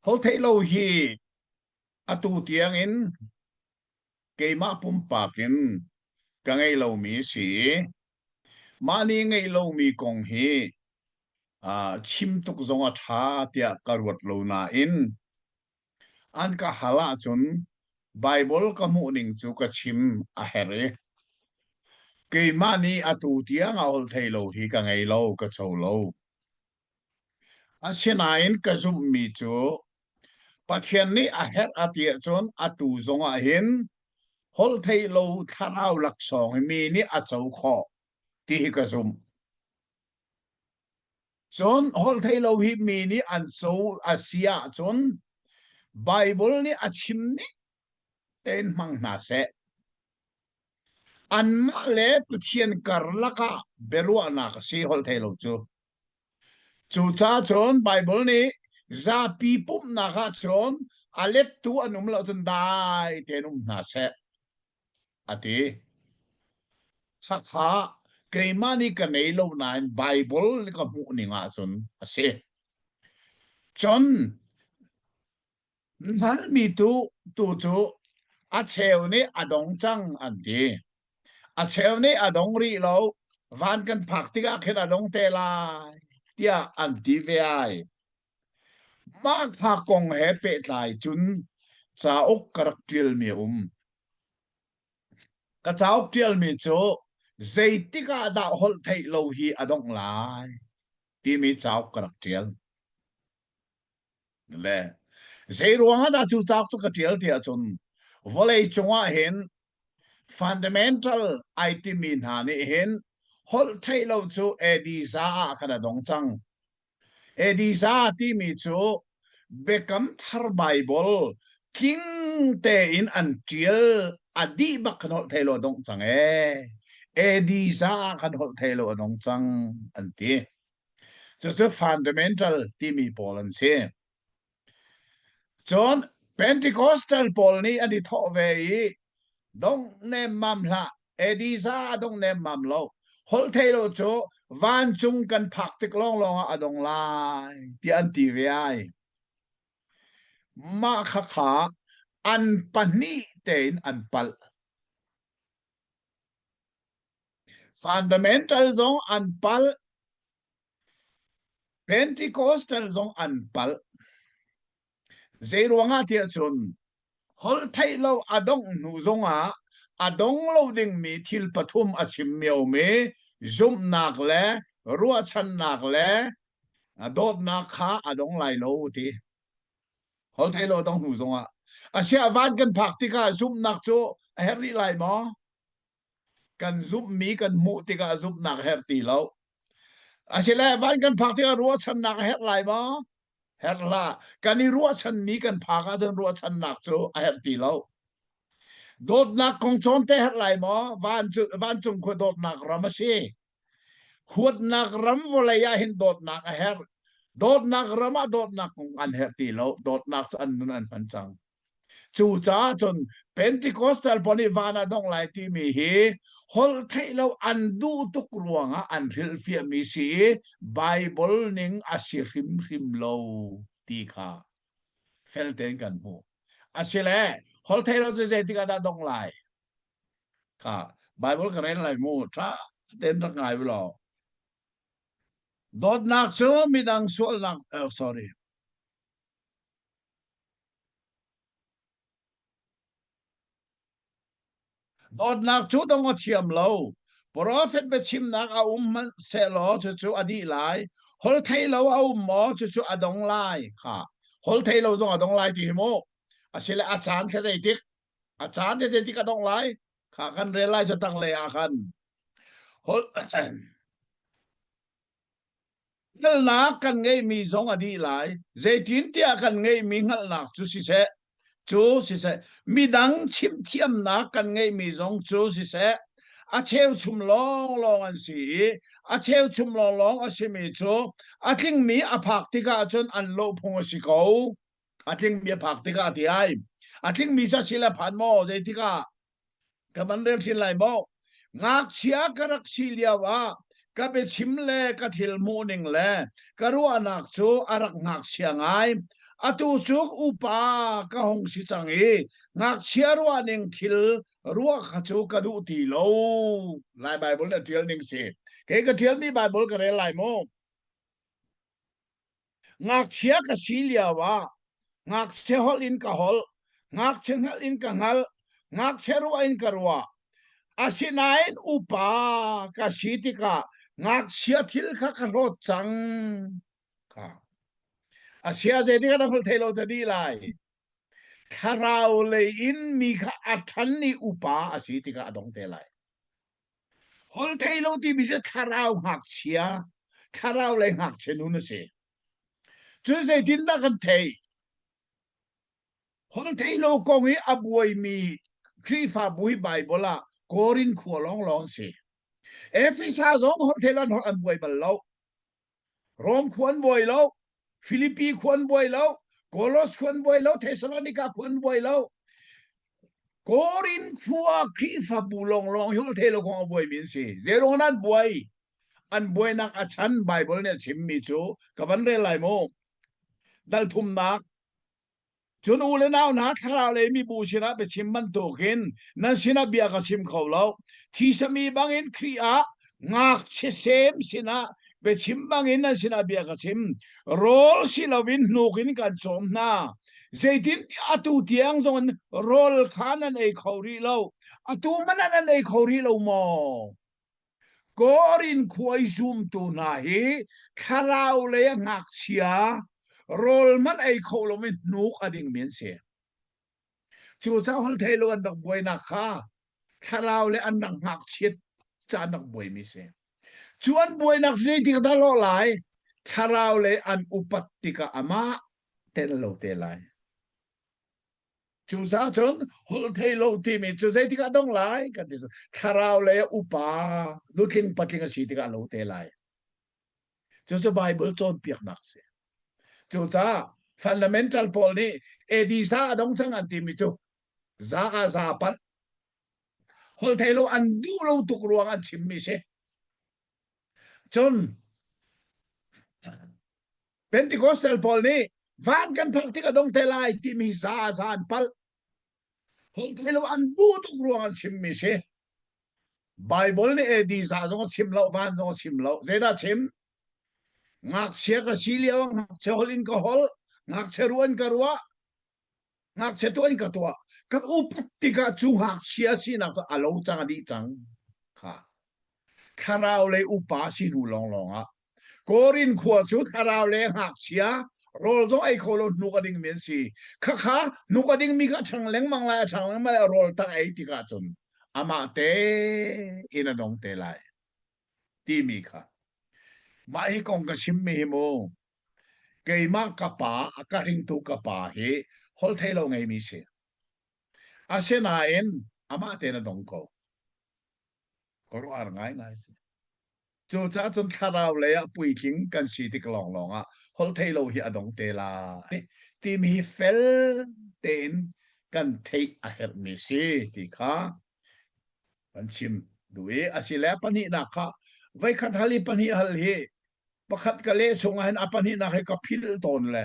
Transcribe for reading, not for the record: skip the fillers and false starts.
Holhtheih lo hi atu tiangin keimah pumpak in ka ngei lomi a si i mah nih ngeih lomi kong hi chim tuk zong a ṭha tiah ka ruat lo nain an ka hal ahcun Baibal ka hmuhning cu ka chim a herh i keimah nih atu tiang a holhtheih lo hi ka ngei lo, ka co lo. Asinain ka zumhmi cu Pathian nih a herh a ti ahcun atu zongah hin holhtheih lo thlarau laksawng hi mi nih a co khawh ti hi ka zumh. Cun holhtheih lo hi mi nih an co a si ahcun Baibal nih a chim ning tein hmang hna seh. Anmah le Pathian karlak ah biaruahnak a si holhtheih lo cu. Cucaah cun Baibal nih zapi pumhnak ah cun a lettu an um lo cun dai tein um hna seh a ti. Khakha keimah nih ka nei lo nain Baibal ka hmuh ning ahcun a si. Cun Hngalhmi tu tu cu a cheu nih a dong cang an ti. A cheu nih a dong rih lo. Van kan phak tikah khin a dong te lai tiah an ti ve ai. Mah kha kong he pehtlai cun cauk ka rak ṭialmi a um. Ka cauk ṭialmi cu zeitik ah dah holh theih lo hi a dongh lai timi cauk ka rak ṭial. Le zei ruangah dah cu cauk cu ka ṭial ti ahcun vawlei cungah hin fundamental ai timi hna nih hin holh theih lo cu AD za ah khan a dong cang. AD za timi cu Biakam Thar Baibal tling tein an ṭial a dih bak khan holh theih lo a dongh cang ee. AD za ah khan holh theih lo a dong cang an ti. Cucu fundamental timi pawl an si. Cun Pentecostal pawl nih an i thawh ve i dong nemmam hlah, Ediza a dong nemmam lo. Holh thei lo cu vancung kan phak tik lawnglawng ah a dong lai tiah an ti ve ai. Mah khakha an pahnih tein an palh. Fundamental zong an palh. Pentecostal zong an palh. Zei ruangah tiah cun holh theih lo a dongh hnu zongah a dong lo dingmi thil pathum a chimmi a um i zumhnak le ruahchannak le dawtnak kha a dong lai lo ti. Holh theih lo dong hnu zongah. Asiah van kan phak tikah zumhnak cu a herh rih lai maw? Kan zumhmi kan hmuh tikah zumhnak a herh ti lo. Asile van kan phak tikah ruahchannak a herh lai maw? Herh hlah. Kan i ruahchanmi kan phak ahcun ruahchannak cu a herh ti lo. Dawtnak kong cawn te herh lai maw? Vancung khua dawtnak ram a si. Huatnak ram vawlei ah hin dawtnak a herh. Dawtnak ram ah dawtnak kong an herh ti lo. Dawtnak cu an nun an hman cang. Cucaah cun Pentecostal pawl nih van ah dongh lai timi hi holh theih lo an duh tuk ruangah an hrilhfiahmi si i Bible ning a si hrimhrim lo ti kha fel tein kan hmuh. Asile holh theih lo cu zeitik ah dah dongh lai? Kha Bible ka rel lai mu ṭha tein rak ngai u law. Dawtnak cu midang sualnak oh, sorry. Dawtnak cu dong a thiam lo. Profet biachimnak a um hmanh sehlaw cucu a dih lai. Holhtheih lo a um maw cucu a dong lai. Kha holhtheih lo zong a dong lai ti hi mu. Asile a caan kha zeitik? A caan te zeitik a dong lai? Kha kan rel lai cu tanglei ah khan. Hol Hngalhnak kan ngeihmi zong a dih lai. Zeitintiah kan ngeihmi hngalhnak cu siseh, cu siseh, midang chimthiamnak kan ngeihmi zong cu siseh, a cheuchum lawnglawng an si i a cheuchum lawnglawng a simi cu a tlingmi a phak tikah cun an lawh phung a si ko. A tlingmi a phak tikah ti ai. A tlingmi cu a si le phan maw? Zeitikah? Ka van rel hrin lai maw? Ngakchia ka rak si lio ah ka biachim le ka thil hmuhning le ka ruahnak cu a rak ngakchia ngai. Atu cu upa ka hung si cang i ngakchia ruah ning thil ruah kha cu ka duh ti lo. Lai Baibal na ṭial ning si. Kei ka ṭialmi Baibal ka rel lai mu. Ngakchia ka si lio ah ngakchia holh in ka holh, ngakchia hngalh in ka hngalh, ngakchia ruah in ka ruah. Asinain upa ka si tikah ngakchia thil kha ka hlawt cang. Kha. Asia zeitik ah na holh thei lo ta dih lai. Thlarau lei in mi kha a ṭhan i upa a si tikah a dong te lai. Holh thei lo timi cu thlarau ngakchia, thlarau lei ngakchia nun a si. Cun zeitindah kan theih? Holh thei lo kong i a buaimi Khrihfabu hi Baibal ah Korin khua lawnglawng si. Efesa zong holh thei lo an holh an buai bal lo. Rom khua an buai lo, Filipi khua an buai lo, Kolos khua an buai lo, Thessalonika khua an buai lo. Korin khua Khrihfabu lawnglawng hi holh thei lo kong a buaimi an si. Zeiruang an buai? An buainak a chan Baibal nih a chimmi cu ka van rel lai mu. Dal thumnak Cun u le nau hna thlarau lei mibu sinah biachim bantukin nan sinah bia ka chim kho lo. Thisami bangin Khrih ah ngakchia sem sinah biachim bangin nan sinah bia ka chim. Rawl si loin hnuk in kan cawm hna. Zeitin atu tiang zongin rawl kha nan ei kho rih lo. Atu man ah nan ei kho rih lo maw? Korin khua i zumtu hna hi thlarau lei a ngakchia rawl hmanh ei kho lomi hnuk a dingmi an si. Cucaah holh thei lo an rak buainak kha thlarau le an rak ngakchiat ca an rak buaimi si. Cu an buainak zeitik dah lawh lai? Thlarau lei an upat tikah amah tel lo te lai. Cucaah cun holh thei lo timi cu zeitik ah dong lai kan ti thlarau lei upa nutling patling a si tikah lo te lai. Cucu Bible cawnpiaknak si. Cucaah fundamental pawl nih AD za a dong cang an timi cu za ah za palh. Holh thei lo an duh lo tuk ruang an chimmi si. Cun Pentecostal pawl nih van kan phak tik a dong te lai timi za za an palh. Holh lo an duh tuk ruang an chimmi si. Bible nih AD za zong a chim lo, van zong a chim lo. Zeidah chim? Ngakchia ka si lio ah ngakchia holh in ka holh, ngakchia ruah in ka ruah, ngakchia tuah in ka tuah. Ka upat tikah cu ngakchia sinak cu a lo cang a dih cang. Kha. Thlarau lei upa si hnu lawnglawng ah Korin khua cu thlarau le ngakchia rawl zong ei kho lo hnuk a dingmi an si. Khakha hnuk a dingmi kha a ṭhang lengmang lai, a ṭhang lengmang lai, rawl tak ei tikah cun amah te in a dong te lai timi kha. Mah hi kong ka chimmi hi mu keimah ka pa a ka hringtu ka pa hi holhtheihlo ngeimi si. Asinain amah tein a dong ko. Khuaruahhar ngaingai si. Cucaah cun thlarau lei ah puitling kan si tik lawnglawng ah holhtheihlo hi a dong te lai timi hi fel tein kan theih a herhmi si ti kha kan chim duh i asile pahnihnak kha voikhat hal i pahnih hal hi pakhat ka leh chung ah hin a pahnihnak hi ka philh tawn le.